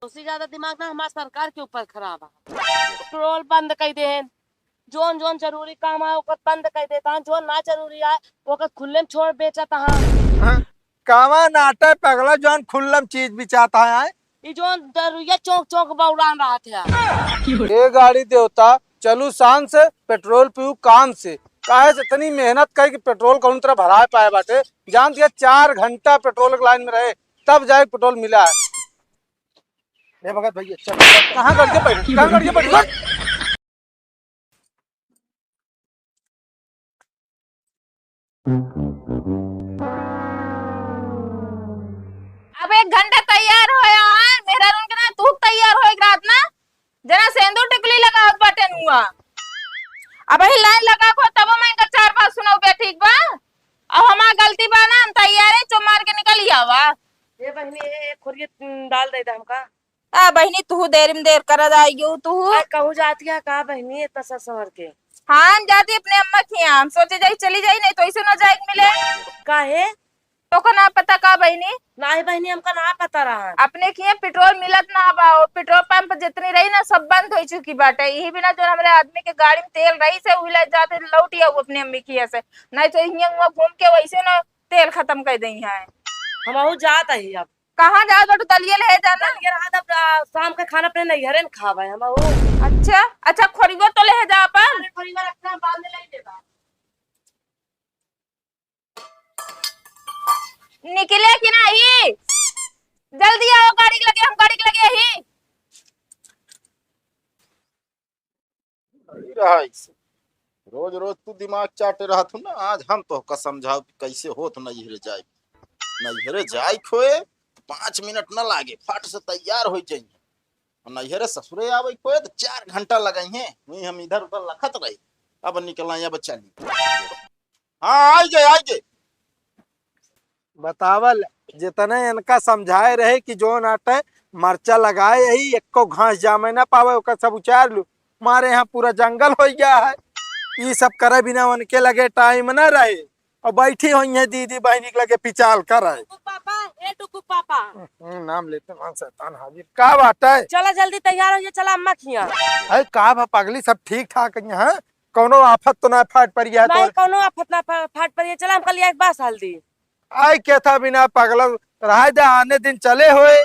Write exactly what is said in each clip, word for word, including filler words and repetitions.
तोसे ज्यादा दिमाग ना हमार सरकार के ऊपर खराब है। पेट्रोल बंद कइ देहेन, जौन जौन जरूरी काम है ओकर बंद कइ देत हैं, जौन ना जरूरी है ओकर खुल्ले में छोड़ बेचत हैं। हाँ, कावा नाटे पगला जौन खुल्लम चीज बिचात है, आए? ई जौन दरुइया चौक चौक बौरान रहत है। ए गाड़ी देवता, चलू शान से, पेट्रोल पीऊ काम से। काहे से इतनी मेहनत करी कि पेट्रोल कौन तरह भराए पाए बाटे। जान दिया, चार घंटा पेट्रोल के लाइन में रहे, तब जाए पेट्रोल मिला है। ए भगत भैया, चल। कहाँ गड़ के बैठ, कहाँ गड़ के बैठ? अब एक घंटा तैयार होया है, मेहरारून के ना तू तैयार होए के रहत ना, जना सेंदूर टिकुली लगावत बाटे नुआ। अब ही लाइन लगा को तब मैं इनका चार बात सुनाऊ बे, ठीक बा? अब हमार गलती बा ना, हम तैयार है, चुप मार के निकल आवा। ए बहिनी, ए, एक खोरिया, उम, दाल दे दे हमका। आ बहिनी, तू देर में देर करा जाएगी तू। आ, कहूँ जाती है का बहिनी इतना सज संवर के? हाँ, हम जाती अपने अम्मा के यहाँ। हम सोचे जाई चली जाई, नहीं तो ऐसे ना जाए के मिले। काहे? तोका ना पता का बहिनी? नाही बहिनी, हमका ना पता रहा। अपने के यहाँ पेट्रोल मिलत ना बा, और पेट्रोल पंप जितनी रही ना सब बंद हो चुकी बाटे। यही बिना जो हमरे आदमी के गाड़ी में तेल रही से उहिला जाते लौट आऊ अपने अम्मी के यहाँ से, नहीं तो यहाँ हुआ घूम के वैसे ना तेल खत्म कर दई है। हमहू जात ही अब। कहाँ जात बाटू? दलिया ले जाना। दलिया रहा तब, आ, शाम के खाना अपने नैहरे में खावे हम, ओ। अच्छा, अच्छा, खोरिगो तो ले जा अपन। अरे, खोरिगो रखना, बाद में ले लेबा। निकले कि नाही? जल्दी आओ, गाड़ी के लगे, हम गाड़ी के लगे ही। अरे रहा ऐसे। रोज रोज तू दिमाग चाटे रहत हूँ ना, आज हम तोहका समझाओ कि कैसे होत नैहरे जाए। नैहरे जाए खोए, पाँच मिनट न लागे, फट से तैयार हो जाइए। और नैहरे ससुरे आवे खोए तो चार घंटा लगाई हैं, वहीं हम इधर उधर लखत रही। अब निकल आई, अब चली। हाँ, आई गए, आई गए। बतावल, जितने इनका समझाए रहे कि जौन आटे मरचा लगाए यही, एको घास जामे ना पावे, ओकर सब उचार लू। मारे यहाँ पूरा जंगल हो गया है। ई सब करे बिना उनके लगे टाइम ना रहे। और बैठी हुई है दीदी बहनी के लगे पिचाल करे। टुकु पापा, ए टुकु पापा। हम्म, नाम लेते मान शैतान हाजिर। का बात है? चला जल्दी तैयार हो जा, चला अम्मा खिया। अरे का बा पगली, सब ठीक ठाक है यहाँ? कौनो आफत तो ना फाट पड़ी है नहीं, तोर? कौनो आफत ना फा-, फाट पड़ी है। चला, हमका लिया एक बास हल्दी। आई के था बिना पगला, रह दे, आने दिन चले होए।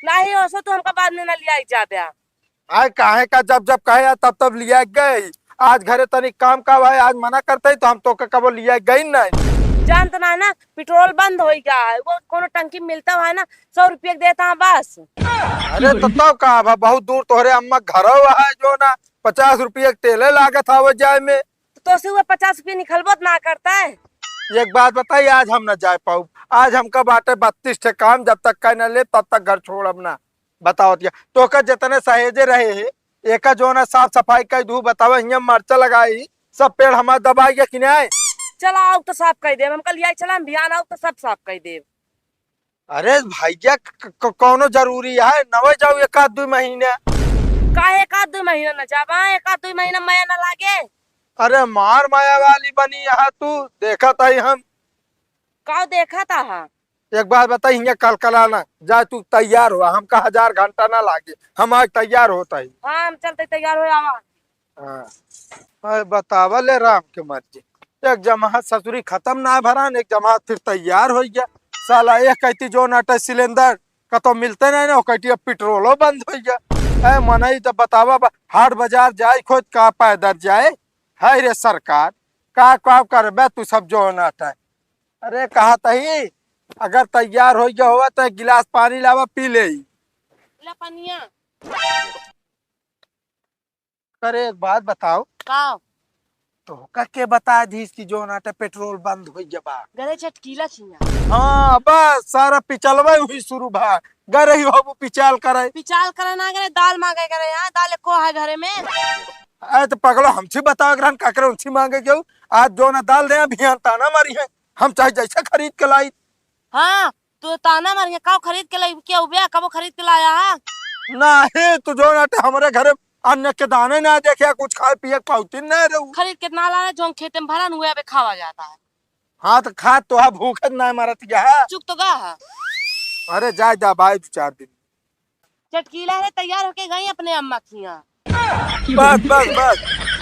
नहीं, ओसो तो हमका बाद में ना लिया जाबे। आए काहे का, जब जब कहे आ, तब तब लिया गए। आज घरे तनी काम का भाई, आज मना करते ही तो हम तो के कबो लिया गई नहीं। जानत ना है ना, पेट्रोल बंद हो गया है, वो कोनो टंकी मिलता है ना, सौ रुपये के देता है बस। अरे तो तब का बा, बहुत दूर तोहरे अम्मा घरो है जो ना, पचास रुपये के तेले लागत आवे जाए में। तो तोसे हुआ पचास रुपये निकलबो त ना करता है। एक बात बताई, आज हम ना जाए पाउब। आज हमका बाटे बत्तीस ठे काम, जब तक कह ना ले तब तक घर छोड़ब ना। बताओ तिया, तोहका जितने सहेजे रहे है, एका जो ना साफ सफाई कर दू, बतावा हियाँ मरचा लगाई, सब पेड़ हमार दबाई गया कि नहीं? चला आओ तो साफ कर देब, हमका लिया चला, हम बिहान आओ तो सब साफ कर देब। अरे भैया, क-, क-, कौनो जरूरी है? नवे जाऊ एक आध दुई महीने। का एक आध दुई महीने न जाबा? एक आध दुई महीने मया न लागे। अरे मार माया वाली बनी यहाँ तू, देखत ही हम। का देखत हा? एक बात बताई, हियाँ कलकला ना, जा तू तैयार हो, हमका हजार घंटा ना लागे, हम आज तैयार होत ही। हाँ, हम चलते तैयार हो आवा। हाँ। अरे बतावा ले राम के मर्जी। एक जमात ससुरी खत्म ना भरान, एक जमात फिर तैयार होइ गया। साला एक कहती जो नाटे सिलेंडर कतो मिलते नहीं ना, वो कहती अब पेट्रोलो बंद होइ गया। ए मनई तो बतावा बा, हाट बाजार जाए खुद का पैदल जाए? है रे सरकार, का का करबे तू सब जो नाटे। अरे कहा तही, अगर तैयार होइ गया होवा तो एक गिलास पानी लावा पी ले। ला पनिया। अरे एक बात बताओ। का? तोहका के बता दीस कि जो नाटे पेट्रोल बंद होइ गया बा? गरे चटकीला छिया। हाँ, बस सारा पिचलवा हुई शुरू भा। गरे ही होबू पिचाल करे। पिचाल करे ना गरे, दाल मांगे गरे, हाँ, दाल एको है घरे में। अरे तो पगलो, हमसे बतावे के रहन, का करे उनसे मांगे गयो? आज जो ना दाल दे, बिहान ताना मारी है। हम चाहे जैसे खरीद के लाई। हाँ, तू ताना मारिया, का खरीद के लाई, क्या उबिया, कबो खरीद के लाया है? नाही, तू जो ना हमरे घरे अन्न के दाने ना देखे, कुछ खाए पिए के पाउती ना रहू। खरीद के ना लाया, जो हम खेते में भरन हुए, अबे खावा जाता है। हाँ, तो खा तो है, भूखे ना मरत गया है। चुक तो गया है। अरे जा, जा भाई, दो चार दिन। चटकीला है, तैयार होके गई अपने अम्मा के हियाँ। बस, बस, बस,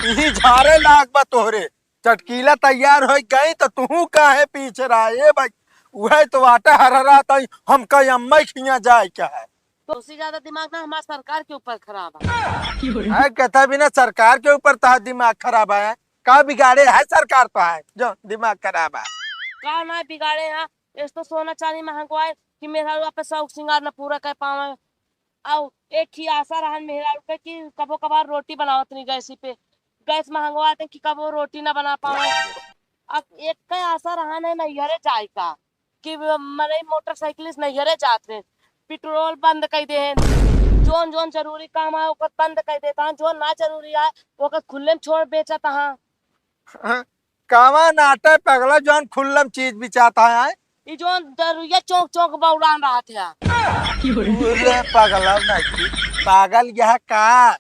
इही झारे लाग बा तोहरे। चटकीला तैयार होइ गई तो तुहू काहे पीछे रहा? ए भाई, उहे तो वाटा हरहरात आई, हमका अम्मा के हियाँ जाए के है। तो उससे ज्यादा दिमाग ना हमार सरकार के ऊपर खराब है। है, कहता भी ना, सरकार के ऊपर तहार दिमाग खराब है। का बिगाड़े है सरकार तो है, जो दिमाग खराब है? का ना बिगाड़े है, इस तो सोना चांदी महंगवाए कि मेहरारू आपे शौक सिंगार न पूरा कर पावे। अउ एक ही आशा रहन मेहरारू के कि कबो कभार रोटी बनावत नहीं गैस पे, गैस महंगवाते कि कबो रोटी न बना पावे। अब एक का आशा रहन है नैहरे जाए का कि मनई मोटरसाइकिल से नैहरे जात रहे, पेट्रोल बंद कर दे हैं, जोन जोन जरूरी काम है ओकर बंद कर देता है, जोन ना जरूरी है ओकर खुले में छोड़ बेचत है। हाँ, कावा नाटे पगला, जौन खुल्लम चीज बिचात है, आय? ई जौन दरुइया चौक चौक बौरान रहत है। अरे पगला नहीं, पागल यह का?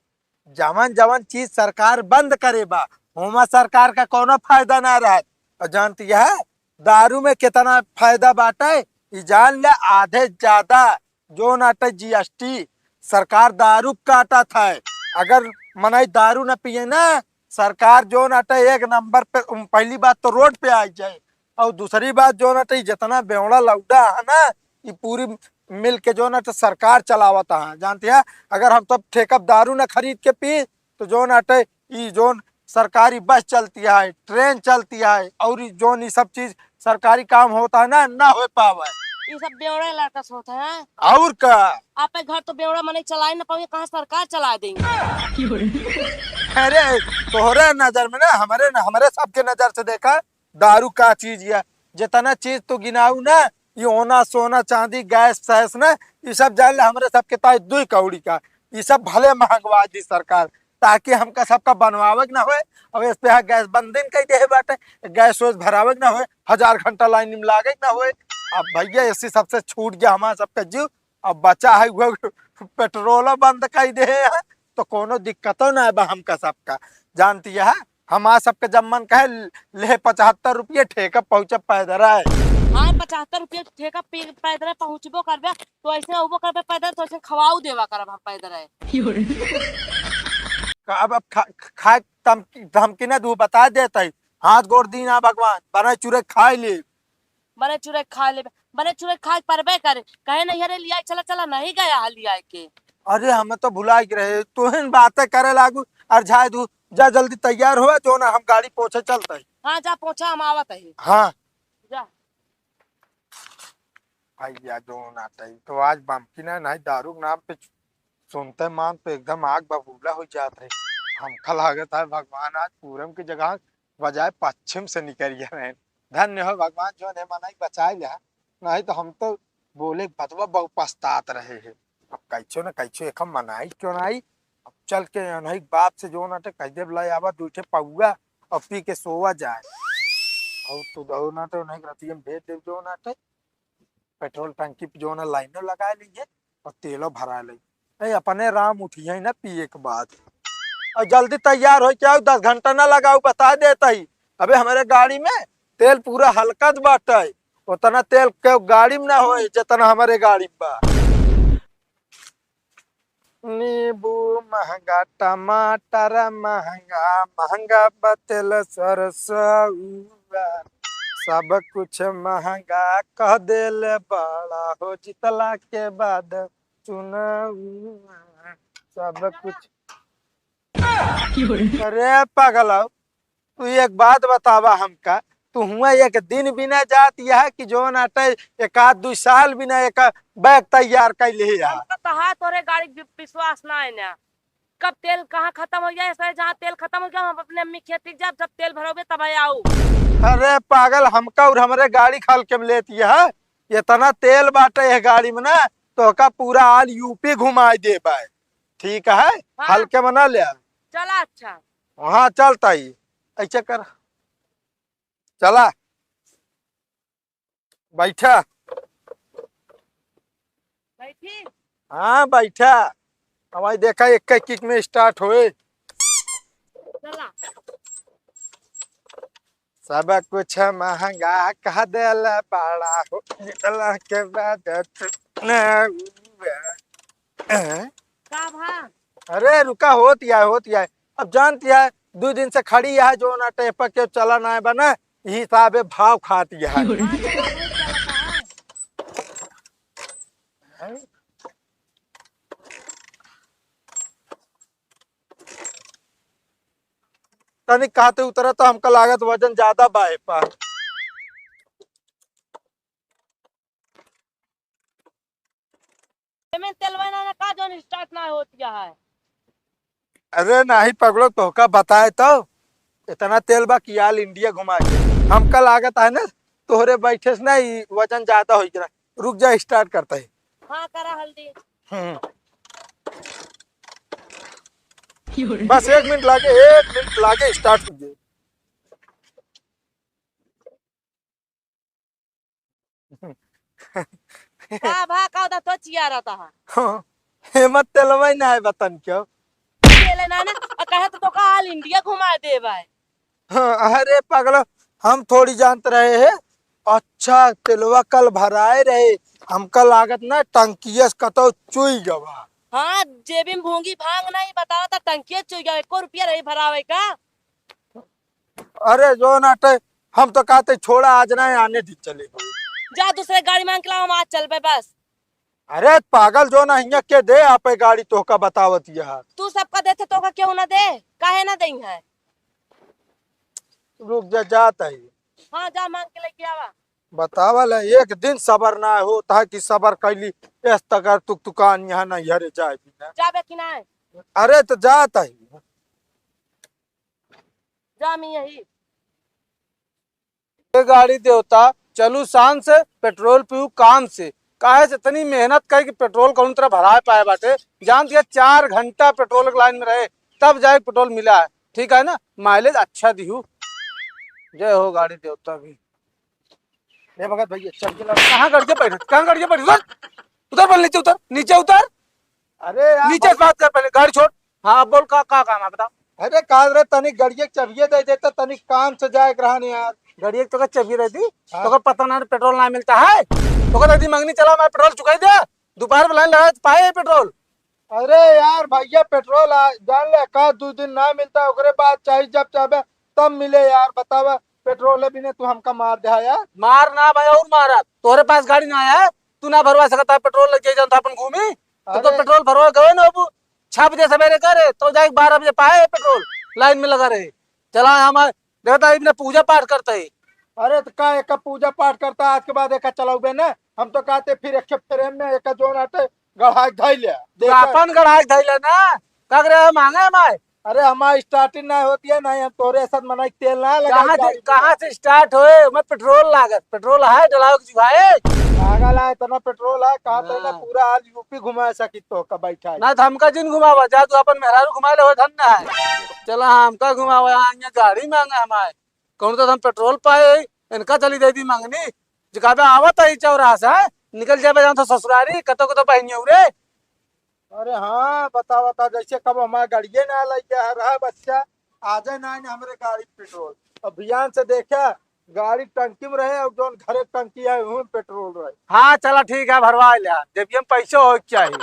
जवन जवन चीज सरकार बंद करे बा, ओमा सरकार का कोनो फायदा ना रहत। और जानती है, दारू में कितना फायदा बाटे, ई जान ले, आधे ज्यादा जौन आटे जीएसटी सरकार दारू काटत है। अगर मनई दारू न पिए ना, सरकार जौन आटे एक नंबर पे, उम, पहली बात तो रोड पे आ जाए, और दूसरी बात जौन आटे जितना बेवड़ा लौड़ा है ना, ये पूरी मिल के जौन आटे सरकार चलावत है। जानती है, अगर हम सब ठेका दारू न खरीद के पी तो जौन आटे ई जौन सरकारी बस चलती है, ट्रेन चलती है, और ई जौन ई सब चीज सरकारी काम होता है ना, ना हो पावे। ई सब बेवड़ा लड़का से होता है। और का? आपे घर तो बेवड़ा मने चलाए ना पावे, कहाँ सरकार चला देंगे? अरे, तोहरे नजर में ना, हमारे न, हमारे सबके नजर से देखा, दारू का चीज है। जितना चीज तू गिनाऊ ना, ये ओना, सोना, चांदी, गैस, सैस ना, ये सब जान ले, हमारे सबके ताई दुई कौड़ी का। ये सब भले महंगवा दी सरकार, ताकि हमका सबका बनवावे के ना होए। अब इस पे यहाँ गैस बंद दिन कई देहे बाटे, गैस वैस भरावे के ना होए, हजार घंटा लाइन में लागे के ना होए। अब भैया, इसी सबसे छूट गया हमारा सबका जीव। अब बचा है वो पेट्रोल बंद कई देहे हैं, तो कोनो दिक्कतो ना बा हमका सबका। जानती है, हमार सबके जब मन कहे, ले पचहत्तर रुपये ठेका पहुँचे पैदल आए। हाँ, पचहत्तर रुपये ठेका पे-, पैदल पहुँचबो करबे, तो ऐसे अउबो करबे पैदल, तो ऐसे खवाऊ देवा करब हम पैदल आए। का अब, अब खा-, खाए धमकी, धमकी ना दू, बता देत है, हाथ गोड़ दी ना भगवान, बने चुरे खाए ले। बने चुरे खा लेबे, बने चुरे खाए परबे करे, कहे नहीं, "अरे लिया चला, चला," नहीं गया है लिया के। अरे, हमें तो भुला के रहे, तोहिन बातें करे लागू, और झाए दू, जा जल्दी तैयार हुआ, जो ना हम गाड़ी पहुँचे चलते हैं। हाँ, जा पहुँचा, हम आवत है। हाँ। जा। भैया, जो ना तई, तो आज बमकी ना, नहीं दारू के नाम पे सुनते मान तो एकदम आग बबूला हो जात रहे। हमका लागत है भगवान आज पूरम की जगह बजाय पश्चिम से निकल गया रहे। धन्य हो भगवान, जो ने मनाई बचाए लिया, नहीं तो हम तो बोले बतवा बहु पछतात रहे हैं। अब कैचो न कैचो एक हम मनाई क्यों नहीं, अब चल के अनही बाप से जो नाटे कह देब लाई आवा दू ठे पौआ और पी के सोवा जाए। और तो दो नाटे उन्हें रतिया में भेज देब जो नाटे पेट्रोल टंकी पे जो ना लाइनो लगा लीजिए और तेलो भरा ले। ए, अपने राम उठिए ना पिए के बाद। और जल्दी तैयार हो के आओ, दस घंटा ना लगाओ, बता देता ही। अबे हमारे गाड़ी में तेल पूरा हलकत बाटे, उतना तेल के गाड़ी में ना होए जितना हमारे गाड़ी में बा। नींबू महंगा, टमाटर महंगा, महंगा बा तेल सरसौआ, सब कुछ महंगा कह देले बड़ा हो जितला के बाद चुनाव, सब कुछ। अरे पागल हो, तू एक बात बतावा हमका, तू हुआ एक दिन भी ना जात यह कि जौन आटे एक आध दू साल भी ना एक बैग तैयार कर ले यार। हमका तो हाथ तोरे गाड़ी वि-, विश्वास ना है ना। कब तेल कहाँ खत्म हो जाए, सर, जहाँ तेल खत्म हो गया, हम अपने अम्मी खेती जाब, जब तेल भरोगे तब आऊ। अरे पागल, हमका और हमारे गाड़ी खाल के लेती है, इतना तेल बाटे यह गाड़ी में ना, तो का पूरा आल यूपी घुमाई देबे। ठीक है, हाँ। हल्के में ना ले। चला, अच्छा। हाँ, चलता ही। ऐसे कर, चला, बैठा। बैठी? हाँ, बैठा। हमारी देखा, एक किक में स्टार्ट होए। चला। सब कुछ महंगा कह देले बड़ा हो, जितला के बाद चुनाव। का भा? अरे रुका, होत या, होत या। अब जानत या, दुइ दिन से खड़ी या, जौन अटे पर के चला नाहीं बा ना, यही हिसाबे भाव खात या। तनिक कहते उतरा तो हमका लागत वजन ज्यादा बा ए पर। एमे तेलवा ना, ना का जौन start ना होत या है। अरे नाहीं पगलो, तोहका बताए तो इतना तेल बा कि all India घुमा दे। हमका लागत है ना, तोहरे बैठे से ना ई वजन ज्यादा होइ गिरा। रुक जा, start करता है। हाँ, करा हल्दी। हम्म। बस एक मिनट लागे, एक मिनट लागे, start हो जाए। का भा, का होता तो चिया रहता है? हाँ, हेमत तेलवा ही ना है बतन क्यों? तेल ना ना, आ कहे तो, तो का all India घुमा देबे। हाँ, अरे पगला, हम थोड़ी जानत रहे हैं। अच्छा, तेलवा कल भराए रहे, हमका लागत ना टंकिया से कतौ चुई गवा। हाँ, जेबी में भूंगी भांग नहीं, बतावा ता टंकिया चुई गवा, एको रुपया नहीं भरावे का? अरे जो ना टे, हम तो कहते छोड़ा, आज ना आने दिन चले। जा दूसरे गाड़ी मांग के लाओ, हम आज चलबे बस। अरे पागल, जो ना हियाँ के दे आपे गाड़ी, तोहका बतावत यह। तू सबका देते, तोहका क्यों ना दे? काहे ना देई है? रुक जा, जात है। हाँ, जा मांग के लेके आवा। बतावल है, एक दिन सबर ना होता है कि सबर कैली, एस तकर तुक तुकान यहाँ ना यहरे जाए भी ना। जाबे कि ना? अरे तो जात है। जा मैं यही। ए गाड़ी देवता, चलू शान से, पेट्रोल पीऊ काम से। काहे से इतनी मेहनत करी कि पेट्रोल कौन तरह भराए पाए बाटे। जानत या, चार घंटा पेट्रोल के लाइन में रहे, तब जाए पेट्रोल मिला है। ठीक है ना, माइलेज अच्छा दिहू। जय हो गाड़ी देवता भी। ए भगत भैया, चल के ला। कहाँ गड़ के बैठे, कहाँ गड़ के बैठे? उतर, उतर पहले नीचे उतर, नीचे उतर। अरे यार नीचे से बात कर पहले, गाड़ी छोड़। हाँ, अब बोल, का, का काम है, बताओ। अरे, का रे, तनिक गड़िया के चबिये दे देता, तनिक काम से जाए के रहन यार। गड़िया के तोका चबिये दे दी? हाँ। तोका पता ना पेट्रोल ना मिलता है, तोका दे दी मंगनी, चला मैं पेट्रोल चुकाई दे, दोपहर में लाइन लगा तो पाए पेट्रोल। अरे यार भैया, पेट्रोल आ, जान ले, का दो दिन ना मिलता, ओकरे बाद चाहे जब चाहे तब मिले यार, बतावा, पेट्रोल बिना तू हमका मार दे यार। मार ना भाई, और मारा, तोहरे पास गाड़ी ना आया है, तू ना भरवा सकता है पेट्रोल, लग जाए तो अपन घूमी। तो, तो अरे। पेट्रोल भरवा गए ना, अब छह बजे सवेरे करे, तो जाए बारह बजे पाए पेट्रोल, लाइन में लगा रहे। चला हम, देखता है, इतने पूजा पाठ करता है। अरे, तो का एक पूजा पाठ करता है, आज के बाद एक चलाऊबे ना, हम तो कहते फिर एक फ्रेम में एक जोन आटे गढ़ा के धई ले। तो देखा। अपन गढ़ा के धई ले ना, का करे, महंगा है माय। अरे, हमार starting ना होती है, नहीं हम तोरे साथ मनाई तेल ना लगा कहाँ से, गाड़ी में। कहाँ से start होए? मैं पेट्रोल लागत, पेट्रोल है, डलाओ कि चुभाए? पागल है, इतना पेट्रोल है, कहाँ तक ना हाँ। पूरा आज यूपी घुमा सकी तो का बैठा है। ना तो हमका जिन घुमावा, जा तू अपन मेहरारू घुमा ले, वो धन्य है। चला, हाँ, हमका घुमावा, यहाँ, यहाँ गाड़ी महंगा हमारे। कौन तो हम पेट्रोल पाए, इनका चली दे दी मंगनी। जो कहबे आवत है चौराहा से, निकल जाबे जान तो ससुरारी, कतो कतो बहनियों रे। अरे हाँ, बता, बता, जैसे कब हमारे गाड़िए ना लग गया रहा बच्चा, आ जाए ना, ना हमरे गाड़ी में पेट्रोल। अब ध्यान से देखा, गाड़ी टंकी में रहे और जौन घरे टंकी है, वहू में पेट्रोल रहे। हाँ, चला ठीक है, भरवा लिया, जब ये में पैसे हो के चाहिए।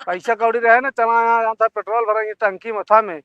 पैसा कौड़ी रहे ना, चला यहाँ, यहाँ था पेट्रोल भरेंगे टंकी मथा में।